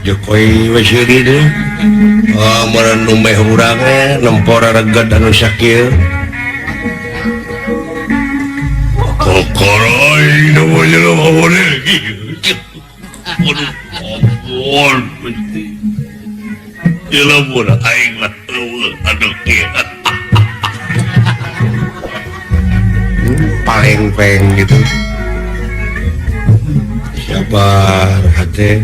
Jokowi wesyuri deh. Oh, merenung meh urang nempora reget anu sakieu. Kokoroy nu jelema model kieu. Aduh, ampun Gusti. Jelema aing mah eueuh anu kieu. Paleng-peng gitu. Sabar hate.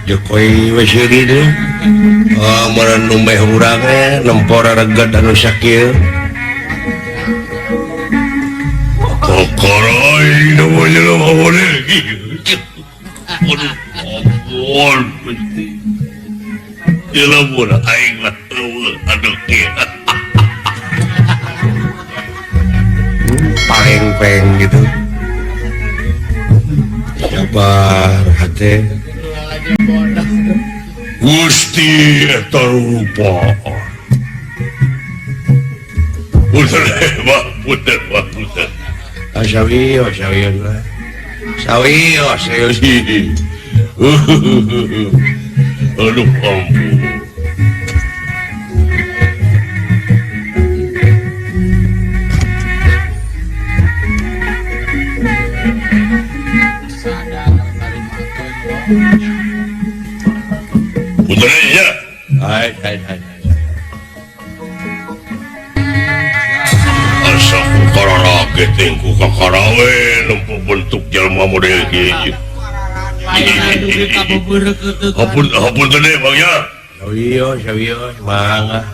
Jokowi wesyuri deh. Oh, merenung meh urang nempora reget anu sakieu. Kokoroy nu jelema model kieu. Aduh, ampun Gusti. Jelema aing mah eueuh anu kieu. Paleng-peng gitu. Sabar hate. Gusti eta rupa. Punten Pak, punten Pak, punten. Sawi, sawi, sawi, sawi. Aduh ampun. Punten ya. Hai, hai, hai. Asa ku kararaget ku kakarawe nempo bentuk jelema model kieu. Ampun, ampun teh Bang ya. Sawiyo, sawiyo, mangga.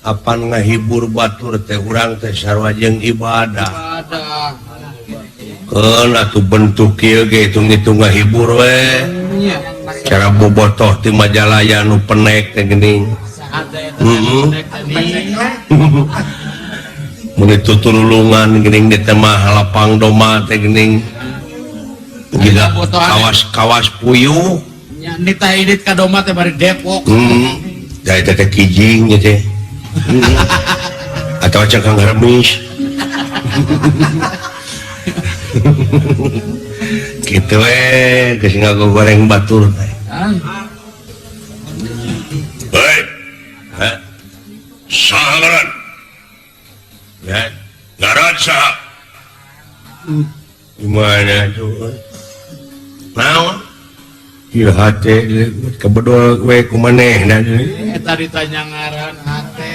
Apan ngahibur batur teh urang teh sarua jeung ibadah. Keun atuh bentuk kieu ge hitung-hitung ngahibur we. Cara bobotoh ti Majalaya nu penek teh geuning. Heeh. Mun ditutulungan geuning di teh mah lapang doma teh geuning. Gila kawas-kawas puyuh. Nya nitah indit ka doma teh bari Depok. Heeh. Da eta teh kijing nya teh. Atawa cangkang remis. Gitu we geus ngagoreng batur teh. Hei. Hah? Saha ngaran? Ya, ngaran saha? Gimana tuh? Naon? Ieu hate kebedol we ku manehna. Eta ditanya ngaran hate.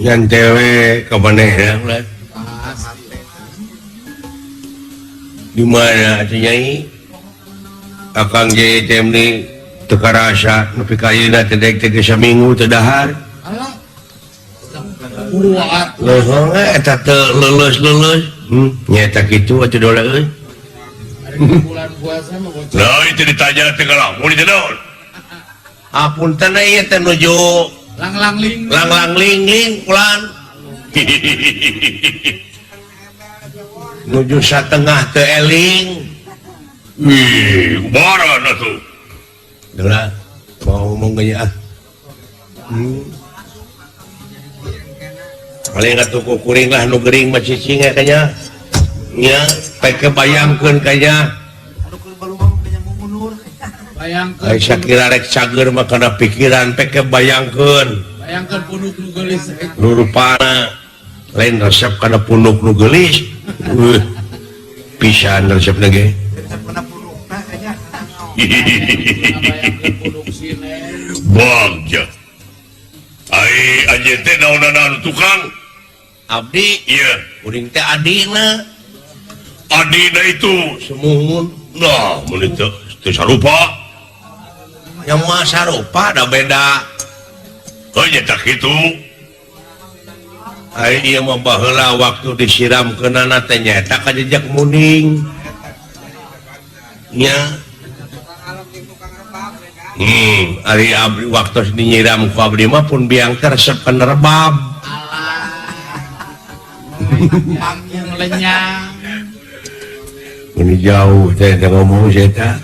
Ngan teh we ka manehna. Di mana atuh Nyai? Akang JTM ni teu karasa nepi ka ayeuna teh dek teh geus saminggu teu dahar. Alah. Kuat. Leuheung eta teu leuleus-leuleus. Nya eta kitu atuh dola euy. Bulan puasa mah bocah. Nah, itu ditanya teh kalah, mun teh naon? Apunten ieu teh nuju Lang-lang ling. Lang-lang ling ling kulan. Nuju satengah teu eling. Wih, baran atuh. Deula, mau ngomong ge ah. Paling atuh ku kuring lah nu gering mah cicing kayaknya. Nya, pek bayangkeun kayaknya. Bayangkeun. Ai sakira rek cager mah kana pikiran pek bayangkeun. Bayangkeun punuk nu geulis. Nu rupana lain resep kana punuk nu geulis. Pisan resepna ge. Resep kana punukna kayaknya. Bayangkeun punuk sine. Bagja. Ai anjeun teh naon-naon tukang? Abdi, iya, kuring teh adina. Adina itu sumuhun. Nah, mun teu sarupa. Yang mah sarupa da beda. Heuh nya tah kitu. Ai ieu mah baheula waktu disiramkeunana teh nyaeta ka jejak muning. Nya. Ari abdi waktu dinyiram ku abdi mah pun biang teh resep kana rebab. Panggung lenyang. Ini jauh teh ngomong saya teh.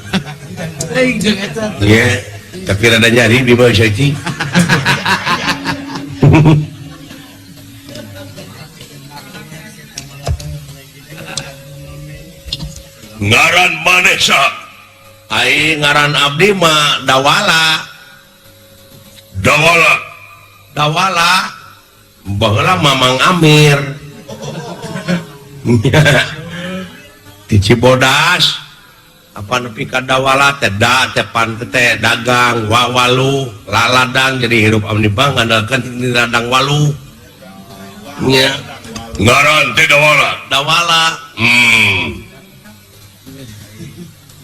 Teuing jeung eta. Iya, tapi rada nyari di bawah saya cing. Ngaran maneh saha? Ai ngaran abdi mah Dawala. Dawala. Dawala. Baheula Mamang Amir. Di Cibodas apa nepi ka Dawala teh da teh pan teh dagang wawalu laladang jadi hirup abdi mah ngandalkeun di ladang walu. Nya. Ngaran teh Dawala. Dawala.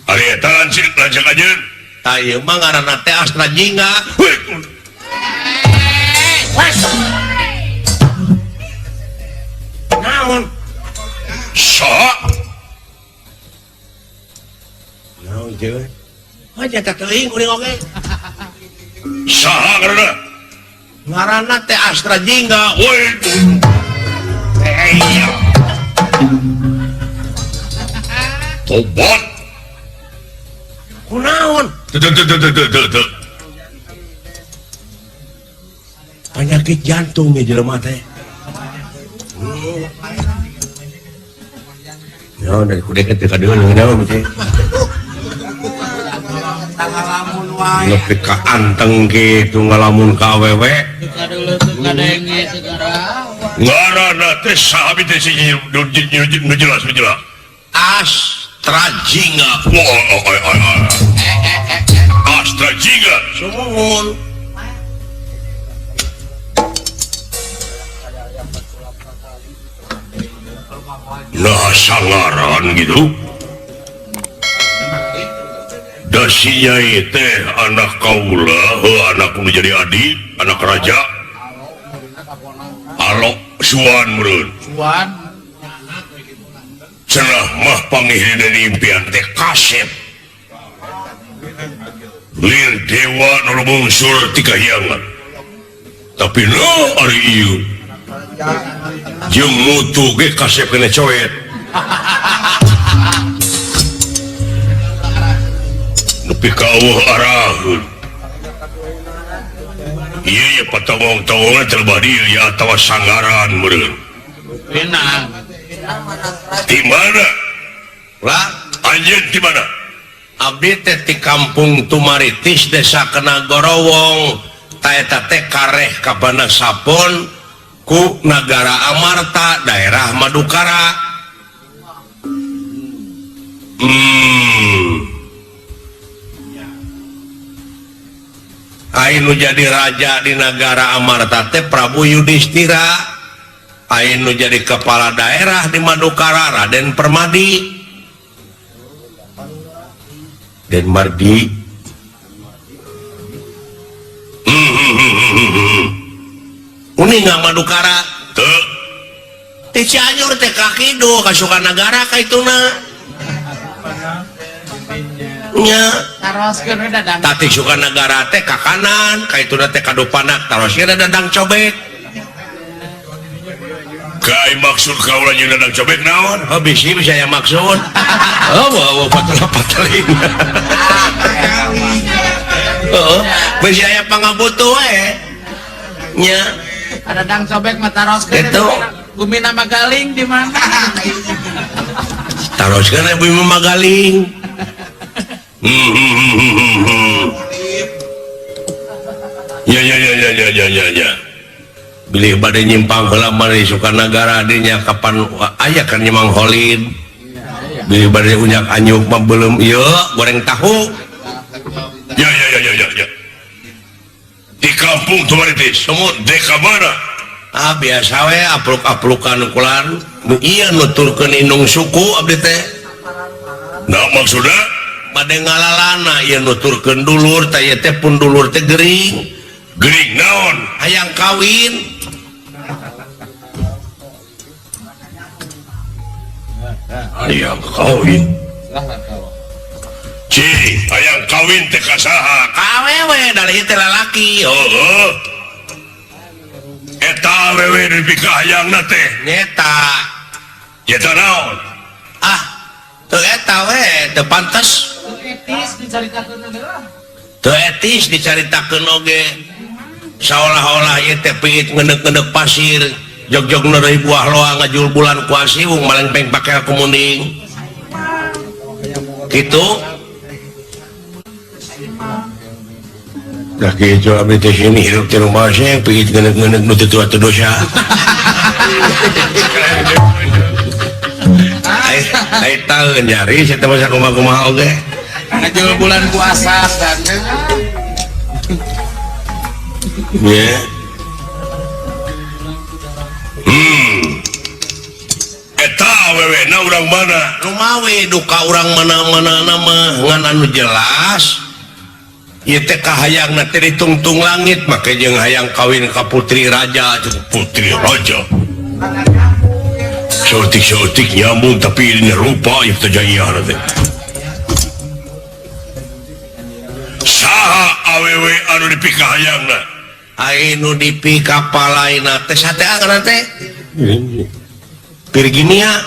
Ari eta lanceuk anjeun. Tah ieu mah ngaranna teh Astra Jingga. Naon? Saha? Naon teh? Mah jata teuing kuring oge. Saha ngaranna? Ngaranna teh Astra Jingga. Woi. Tobat. Kunaon? Teu teu teu teu teu. Penyakit jantung ya jelema teh. Ya dari kude teh kadeuleuh naon teh. Nepi ka anteng kitu ngalamun ka awewe. Teu kadeuleuh teu kadenge teu karawa. Ngaranna teh saha teh si nu jelas nu jelas. Astra Jingga. Astra Jingga. Sumuhun. Nah sangaran gitu. Dasinya teh anak kaula, anak nu jadi adi, anak raja. Alok suan meureun. Suan. Cenah mah pangihina impian teh kasep. Lir dewa nu bungsur ti kahyangan. Tapi no ari ieu. Jeung mutu ge kasep kena coet. Nepi ka eueuh araheun. Ieu ye patongong-tongongan teh lebah dieu ya atawa sanggaran meureun. Pinang. Di mana? Lah, anjeun di mana? Abdi teh ti kampung Tumaritis desa Kenagorowong. Ta eta teh kareh ka Banasapon ku Nagara Amarta daerah Madukara. Ai nu jadi raja di Nagara Amarta teh Prabu Yudhistira. Ai nu jadi kepala daerah di Madukara Raden Permadi. Den Mardi. Uning nggak Madukara? Teu. Ti Cianjur teh ka kidul ka Sukanagara ka ituna. Nya. Taroskeun we Dadang. Tati Sukanagara teh ka kanan, ka ituna teh ka Dupanak, taroskeun Dadang Cobek. Kai maksud kaula jeung Dadang Cobek naon? Oh bisi bisa ya maksud. Oh bawa patel-patelin. Heeh, bisi aya pangabutuh we. Nya. Dadang Cobek mah taroskeun. Itu. Bumi nama Galing di mana? Taroskeun bumi Magaling. Ya ya ya ya ya ya ya ya. Bilih bade nyimpang heula mah di Sukanagara dinya kapan aya kan Mang Holid. Bilih bade unyak anyuk mah belum ieu goreng tahu. Ya ya ya ya ya ya. Di kampung Tumaritis, Sumut deka mana? Ah biasa we apluk-aplukan kulan. Nu ieu nuturkeun indung suku abdi teh. Nah maksudna bade ngalalana ieu nuturkeun dulur teh ieu teh pun dulur teh gering. Gering naon? Hayang kawin. Hayang kawin. Cing, hayang kawin teh ka saha? Ka awewe da ieu teh lalaki. Heeh. Eta awewe nu dipikahayangna teh. Nyeta. Nyeta naon? Ah, teu eta we, teu pantes. Teu etis dicaritakeun heula. Teu etis dicaritakeun oge. Saolah-olah ieu teh piit ngeundeuk-ngeundeuk pasir, jog-jog deui buah loang ngajul bulan kuasi wung malengpeng pakel kumuning. Kitu. Dah kitu abdi teh sini hirup di rumah saya piit ngeundeuk-ngeundeuk nu teu tua teu dosa. Ai taeun nyari saya teh masa kumaha-kumaha oge. Ngajul bulan puasa kan. Ya. Eta awewe na urang mana? Rumawi duka urang mana-mana mah ngan anu jelas. Ieu teh kahayangna teh ditungtung langit make jeung hayang kawin ka putri raja. Putri raja. Saeutik-saeutik nyambung tapi ini rupa ieu teh jayana teh. Saha awewe anu dipikahayangna? Ai nu dipikapalaina teh sate ngaranna teh? Virginia.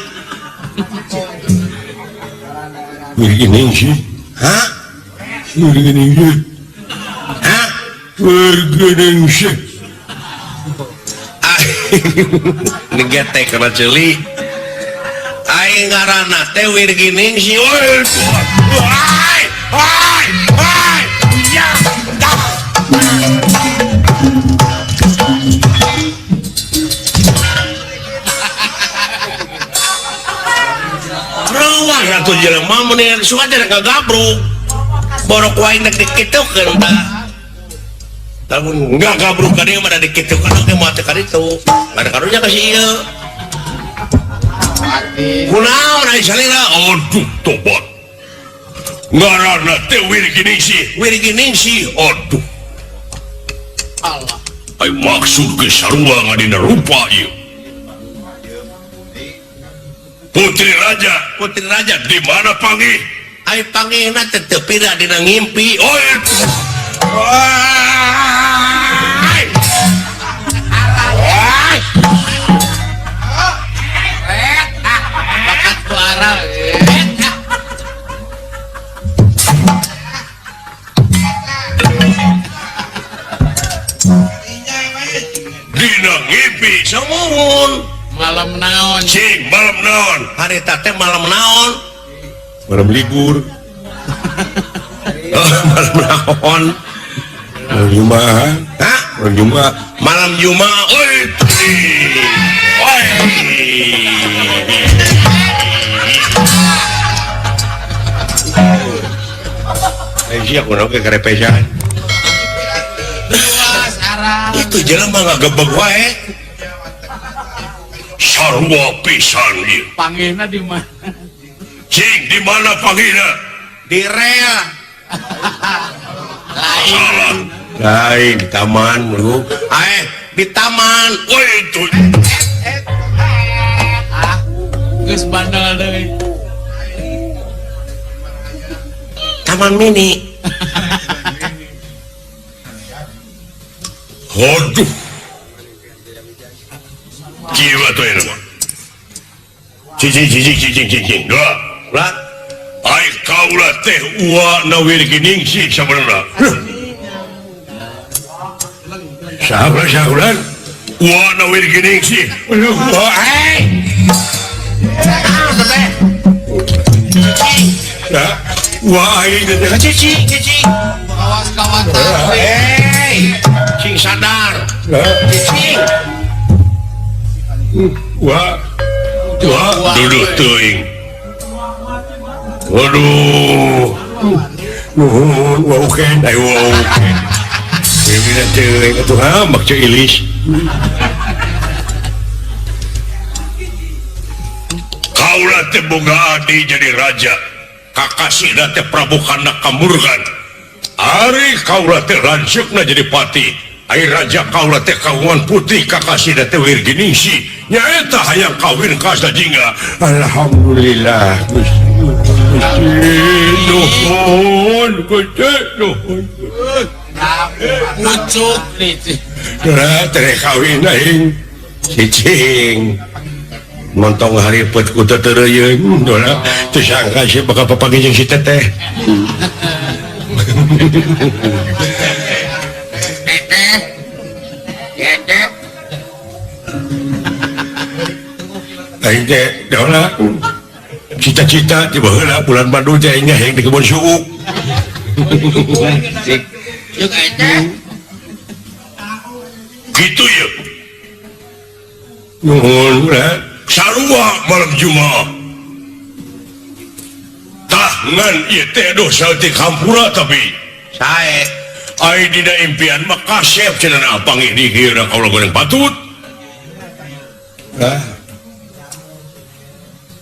Virginia. Hah? Virginia. Hah? Virginia. Ini getek kana ceuli. Aing ngaranna teh Wirginingsih. Oi, oi, oi, oi. Ya. Rawah atuh jelema mun suka teh kagabruk. Borok wae nek dikitukeun tah. Lamun enggak gabruk ka dieu mah da dikitukeun oge moal teh ka ditu. Ada karunya ka si ieu. Kunaon ai salira? Aduh tobat. Ngaranna teh Wirginingsih. Wirginingsih. Aduh. Allah. Ai maksud ge sarua ngadina rupa ieu. Putri Raja, Putri Raja di mana panggih? Ai panggihna teh teu pira dina ngimpi. Oi. Wah. Wah. Bakat suara. Dina ngimpi Sumuhun. Malam naon? Cing, malam naon? Harita teh malam naon? Malam libur. Oh, malam naon? Malam Jumat. Hah? Malam Jumat. Malam Jumat. Oi. Oi. Eh, sia kunaon ke karepesan? Luas arah. Itu jelema ngagebeg wae. Sarua pisan ieu. Panggihna di mana? Cing, di mana panggihna? Di rel. Lain. Salah. Lain di taman, bro. Di taman. Woi itu. Ah, geus bandel deui. Taman Mini. Aduh. Kieu atuh eta mah. Cicing cicing cicing cicing. Dua. Lah, ai kaula teh ua na Wirginingsih sabenerna. Saha saha ua na Wirginingsih. Wah, eh. Nah, wah aing teh cicing cicing. Awas kawan. Hei, cing sadar. Cicing. Wah. Wah, duduh teuing. Waduh. Nuhun, wah oke, ayo oke. Bina teuing atuh hambak ceu ilis. Kaula teh boga adi jadi raja. Kakasihna teh Prabu Kana Kamurgan. Ari kaula teh lanceukna jadi pati. Ari raja kaula teh kagungan putih kakasihna teh Wirginingsih. Nyaeta hayang kawin ka Astajingga. Alhamdulillah. Gusti nuhun, Gusti nuhun. Pucuk nih. Lah teh kawin aing. Cicing. Montong haripet ku teu teureuyeuh. Dola teu sangka sih bakal papanggih jeung si teteh. Teteh. Teteh. Aing teh dola cita-cita ti baheula bulan madu teh aing hayang di kebon suuk. Cik. Yuk aja. Gitu ya. Nuhun lah. Sarua malam Jumat. Tah ngan ieu teh aduh saltik hampura tapi sae. Ai dina impian mah kasep cenah panggih di kieu kaula goreng patut. Lah.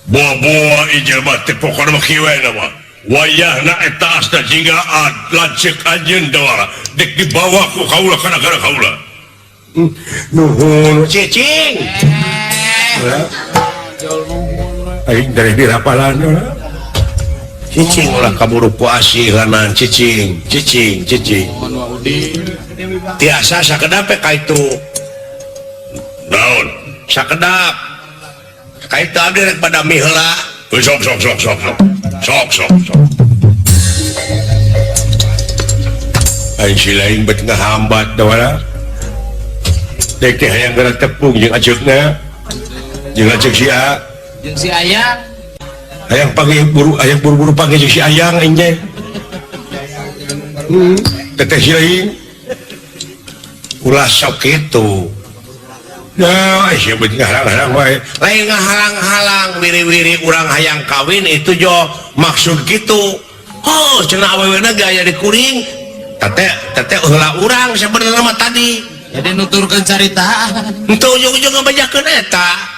Boa-boa ieu mah teh pokona mah kieu we mah. Wayahna eta Astajingga lanceuk anjeun dawara dek dibawa ku kaula kana gara kaula. Nuhun cicing. Aing dari dirapalan cicing ulah kaburu ku asih lanan cicing cicing cicing. Tiasa sakedap ka itu. Naon? Sakedap. Ka itu abdi rek badami heula. Sok sok sok sok sok. Sok sok sok. Aing si lain bet ngahambat dawara. Dek teh hayang gara tepung jeung aceukna. Jeung aceuk si A. Jeung si Ayang. Hayang panggih buru, hayang buru-buru panggih jeung si Ayang aing teh. Teteh si lain. Ulah sok kitu. Nah, sia bet ngahalang-halang wae. Lain ngahalang-halang wiri-wiri urang hayang kawin itu jo maksud kitu. Oh, cenah awewena ge aya di kuring. Teteh teteh heula urang sabenerna mah tadi. Jadi nuturkeun carita. Henteu ujung-ujung ngabejakeun eta.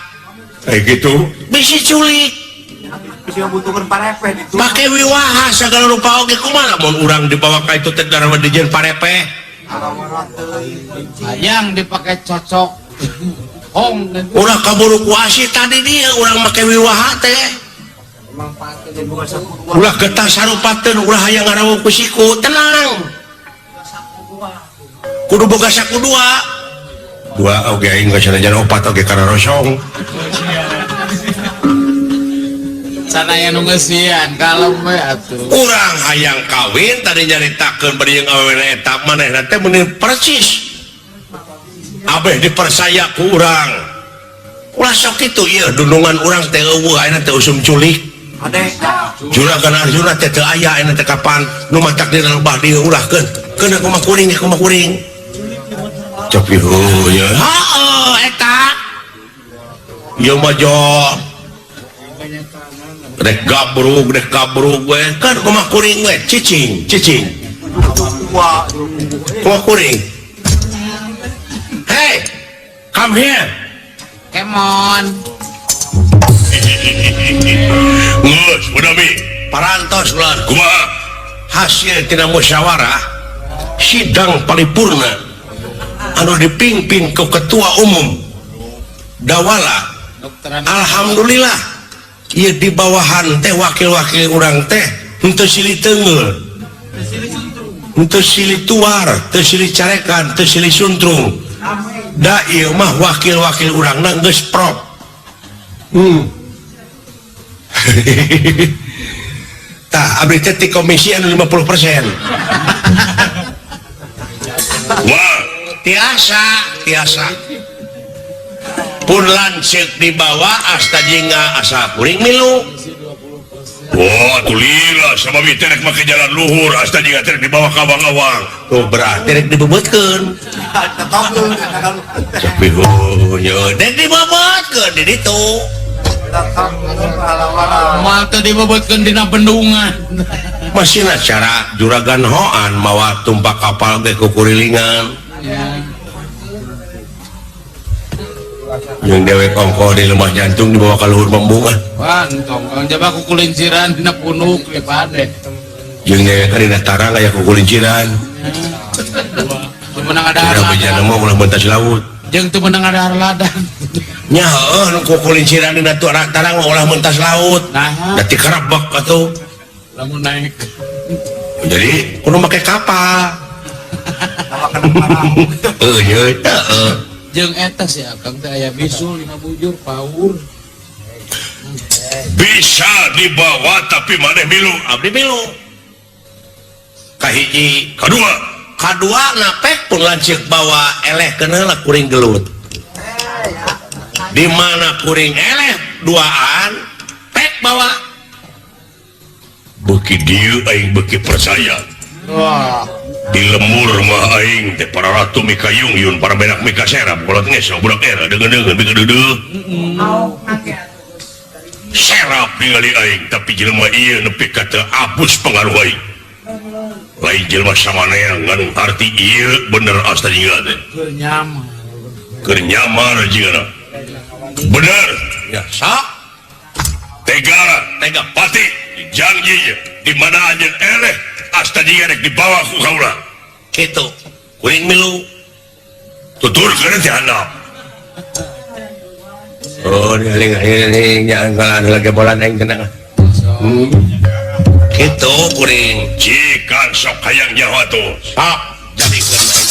Kayak gitu. Bisi culik. Bisi ngabutuhkeun parepe ditu. Make wiwaha sagala rupa oge kumaha lamun urang dibawa ka itu teh darah dijieun parepe. Hayang dipake cocok. Hong urang kaburu ku asih tadi dia urang make wiwaha teh. Ulah getah sarupateun ulah hayang ngarawuh ku siku tenang. Kudu boga saku dua. Dua oge aing geus sanajan opat oge kana rosong. Sanaya nu ngeusian kalem we atuh. Urang hayang kawin tadi nyaritakeun bari jeung awewena eta manehna teh meuni persis. Abeh dipercaya ku urang. Ulah sok kitu ieu dundungan urang teh eueuh ayeuna teh usum culik. Juragan Arjuna teh teu aya ayeuna teh kapan nu matak dina lebah dieu ulahkeun. Keun kumaha kuring kumaha kuring. Tapi heuh nya. Heeh eta. Ieu mah jo. Rek gabrug we. Kan kumaha kuring we cicing cicing. Kumaha kuring. Hey, come here. Come on. Geus, Budami. Parantos ulah. Kumaha? Hasil tina musyawarah sidang paripurna anu dipimpin ke ketua umum Dawala. Alhamdulillah ieu di bawahan teh wakil-wakil urang teh henteu silih teunggeul. Henteu silih tuar, teu silih carekan, teu silih suntrung. Da ieu mah wakil-wakil urangna geus prop. Tah, abdi teh ti komisi anu 50%. Wah, tiasa, tiasa. Pun lanceuk dibawa asta jingga asa kuring milu. Wah, tuh lila sabab ieu teh rek make jalan luhur asta jingga teh rek dibawa ka awang-awang. Tuh berarti rek dibebetkeun. Tapi heuh, rek dibebetkeun di ditu. Moal teu dibebetkeun dina bendungan. Masih cara juragan hoan mawa tumpak kapal ge kukurilingan. Ya. Yang dewek ongkoh di lemah jantung dibawa ke luhur membungan. Wah, entong kang jaba kukulinciran dina punuk ge pade. Jeung dewek kan dina tarang aya kukulinciran. Teu meunang ada Dina bejana mah ulah mentas laut. Jeung teu meunang ada ladang. Nya heueuh nu kukulinciran dina tarang mah ulah mentas laut. Nah, da ti karebek atuh. Lamun naik. Jadi kudu make kapal. Heuh, heuh. Jeung eta si Akang teh aya bisul dina bujur paur. Bisa dibawa tapi maneh milu. Abdi milu. Kahiji, kadua. Kadua napek pun lanceuk bawa eleh keuna kuring gelut. Di mana kuring eleh duaan pek bawa. Beuki dieu aing beuki percaya. Wah. Di lemur mah aing teh para ratu mikayung yun para benak mikaserap kolot ngeso budak era deungeun-deungeun mikadeudeuh. Serap ningali aing tapi jelema ieu nepi ka teu apus pengaruh aing. Lain jelema samanea ngan arti ieu bener asta jingga teh. Keur nyamar. Keur nyamar jingga. Bener. Ya sok. Tegara, tega pati janji di mana anjeun eleh asta jingga rek dibawa ku kaula. Kitu. Kuring milu. Tuturkeun teh handap. Oh, ningali nya lagi bolan aing tenang. Kitu kuring. Cikan sok hayang nyawa tuh. Sok jadikeun aing.